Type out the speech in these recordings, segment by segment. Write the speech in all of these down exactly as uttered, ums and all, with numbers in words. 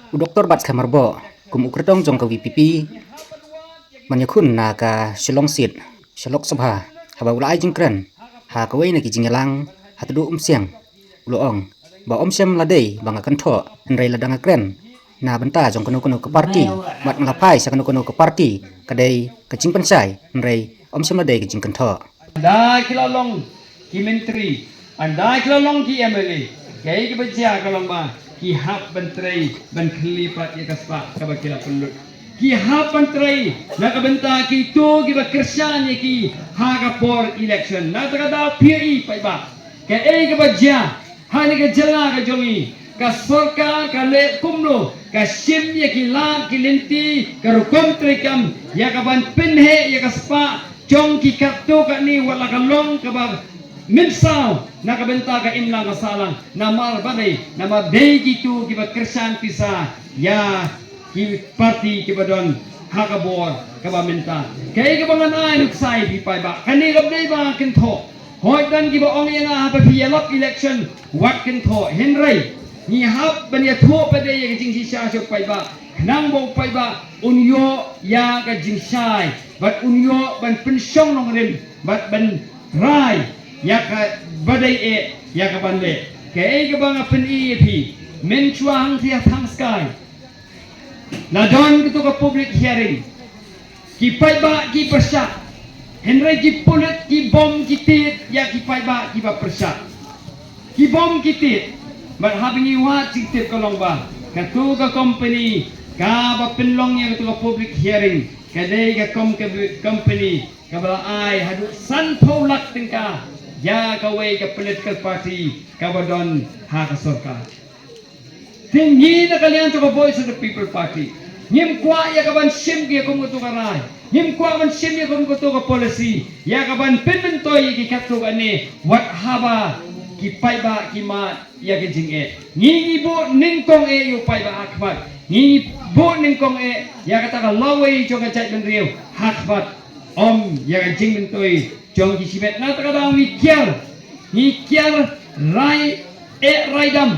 U Doktor Batskhem Myrboh, kum u kyrtong jong ka V P P, ban ïakhun na ka Shillong seat sha Lok Sabha, haba u la ai jingkren ha kawei na ki jingïalang ha Tynduh Umsiang, u la ong ba ym shym la dei ba nga kynthoh, hynrei lada nga kren na bynta jong kano kano ka party bad nga la phai sha kano kano ka party, ka dei ka jingpynshai, hynrei ym shym la dei ka jingkynthoh. Ynda ki la long ki myntri, ynda ki la long ki M L A, kaei kaba jia ka long ba ki hap ban trei ban khyllie pat ïa ka spah kaba ki la pynlut. Ki hap ban trei na ka bynta kito kiba kyrshan ïa ki ha ka por election. Na kata ka daw phi ïohi paidbah, kaei kaba jia ha kane ka jylla ka jong ngi, ka sorkar ka leh kumno, ka shim ïa ki lad ki lynti, ka rukom treikam ïa kaban pynheh ïa ka spah jong ki katto katne, wat la ka long kaba mynsaw na ka bynta ka imlang ka sahlang, namar balei? Namar dei kito kiba kyrshan pisa ïa ki party kiba don ha ka bor kaba mynta. Kaei kaba ngan ai nuksa ïa phi paidbah, kane kam dei ba kynthoh. Hooid, don kiba ong ïa nga haba phi ïalap election wat kynthoh, hynrei ngi hap ban ïathuh pat de ïa ka jingshisha sha u paidbah, khnang ba u paidbah un ïoh ïa ka jingshai bad un ïoh ban pynshong nongrim bad ban rai ïa kaba dei eh ïa kaban leh. Kaei kaba nga pyni ïa phi, mynshuwa hangthie ha Thangskai la don kato ka public hearing. Ki paidbah ki pyrshah, hynrei ki pulit ki bom ki tied ïa ki paidbah kiba pyrshah. Ki bom ki tied. Bad haba ngi wad jingtip ka long ba kato ka company kaba pynlong ïa kato ka public hearing ka dei ka com-, ka company kaba la ai haduh sanphew lak tyngka ïa kawei ka political party kaba don ha ka sorkar. Te ngi na ka liang jong ka Voice of the People Party ngim kwah ïa kaban shim ïa kum kato ka rai, ngim kwah ban shim ïa kum kato ka policy ïa kaban pynmyntoi ïa ki katto katne, wat haba ki paidbah ki mad ïa ka jingeh. Ngi ngi buh nyngkong eh ïa u paidbah ha khmat, ngi ngi buh nyngkong eh ïa kata ka lawei jong ka jaitbynriew ha khmat, ym ïa ka jingmyntoi jong ki shimet. Na kata ka daw ngi kiar, ngi kiar rai eh rai dam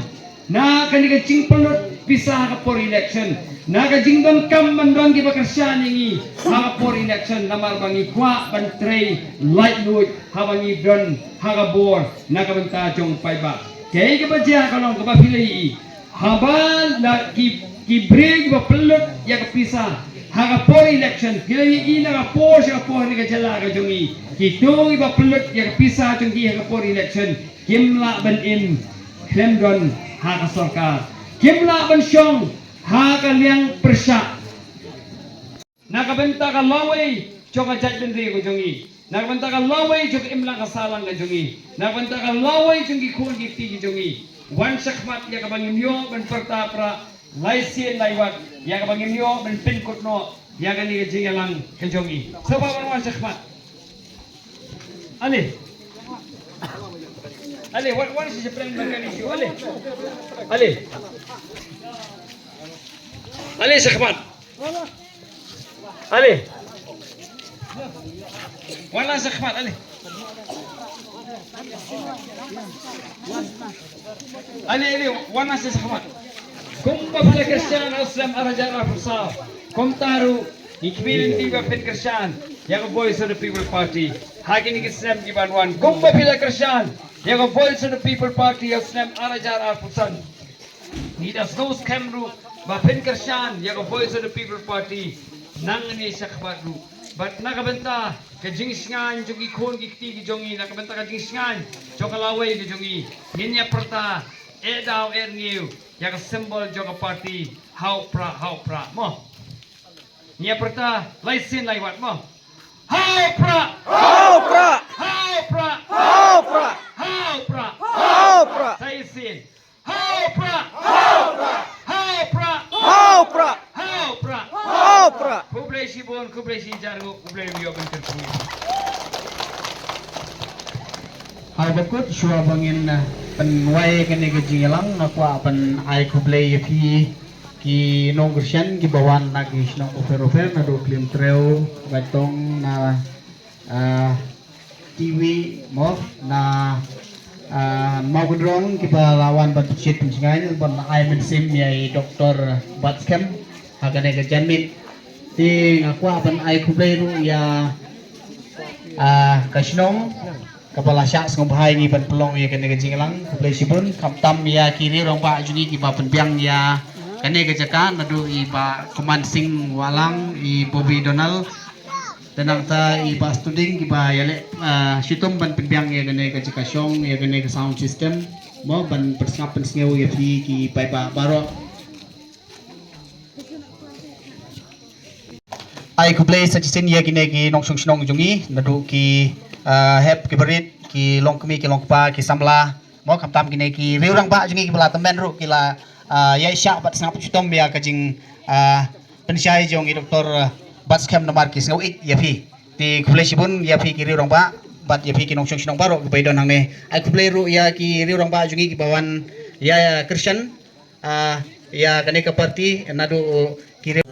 na kane ka jingpynlut pisa ha ka por election, na ka jingdonkam ban don kiba kyrshan ïa ngi ha ka por election, namar ba ngi kwah ban trei laitluid haba ngi don ha ka bor na ka bynta jong u paidbah. Kaei kaba jia ka long kaba phi la ïohi, haba la ki, ki briew kiba pynlut ïa ka pisa ha ka por election, phi la ïohi na ka por sha ka por ha kane ka jylla ka jong ngi, kito kiba pynlut ïa ka pisa jong ki ha ka por election kim lah ban im khlem don ha ka sorkar, kim lah ban shong ha ka liang pyrshah. Na ka bynta ka lawei jong ka jaitbynriew ka jong ngi, na ka bynta ka lawei jong ka imlang ka sahlang ka jong ngi, na ka bynta ka lawei jong ki khun ki kti ki jong ngi, wan shakhmat ïa kaba ngin ïoh ban pyrta pra lai sien lai wat, ïa kaba ngin ïoh ban pynkut noh ïa kane ka jingïalang ka jong ngi. Sngewbha ban wan shakhmat. Ale. Ale, wan, wan sha shaphrang ban kani shu. Ale. Ale. Ale shakhmat. Ale. Wan lang shakhmat, ale. Ale, ale, wan lang shakhmat. Kumba phi la kyrshan ha u snem ar hajar arphew saw, kumta ruh ngi khmih lynti ba phin kyrshan ïa ka Voice of the People Party ha kine ki snem ki ban wan. Kumba phi la kyrshan ïa ka Voice of the People Party ha u snem ar hajar arphew san, ngi da sngewskhem ruh ba phin kyrshan ïa ka Voice of the People Party nangne shakhmat ruh. Bad na ka bynta ka jingshngaiñ jong ki khun ki kti ki jong ngi, na ka bynta ka jingshngaiñ jong ka lawei ka jong ngi, ngin ïa pyrta eh daw eh rngiew ïa ka symbol jong ka party, ha u prah, ha u prah, mo. Ngin ïa pyrta lai sien lai wat, mo. Ha u prah! Ha u prah! Ha u prah! Ha u prah! Ha u prah! Ha u prah! Sa shisien. Ha u prah! Ha u prah! Ha u prah! Ha u prah! Ha u prah! Ha u prah! Khublei shibun, khublei shihajar nguh, khublei ïa u ban kyrkhu. Haba kut shuwa ba ngin, eh, pynwai kane ka jingïalang, nga kwah ban ai khublei ïa phi ki nongkyrshan kiba wan na ki shnong bapher bapher, naduh Klim Trew, Baitong, na, ah, Tiwi, mo, na Ah, Mawkynrong kiba la wan ban pynshit pynshngaiñ ban ai mynsiem ïa i Doktor Batskhem ha kane ka janmiet. Te nga kwah ban ai khublei ruh ïa, ah, ka shnong kaba la shah sngewbha ïa ngi ban pynlong ïa kane ka jingïalang. Khublei shibun, khamtam ïa ki riew rangbah jong ngi kiba pynbiang ïa kane ka jaka, naduh i Bah Command Singh Wahlang, i Bobby Donald, te nangta i Bah Studing, kiba ïaleh, ah, shitom ban pynbiang ïa kane ka jaka shong, ïa kane ka sound system, mo, ban pynsngap pynsngew ïa phi ki paidbah baroh. Ai khublei sa shisien ïa kine ki nongshong shnong jong ngi, naduh ki, ah, hep ki barit, ki longkmie ki longkpa, ki samla, mo, khamtam kine ki riew rangbah jong ngi kiba la tymmen ruh ki la, ah, ïaishah bad sngap shitom ïa ka jing, ah, pynshai jong i Doktor Batskhem namar ki sngew ïeit ïa phi. Te khublei shibun ïa phi ki riew rangbah bad ïa phi ki nongshong shnong baroh kiba don hangne. Ai khublei ruh ïa ki riew rangbah jong ngi kiba wan ïa, ïa kyrshan, ah, ïa kane ka party naduh ki riew.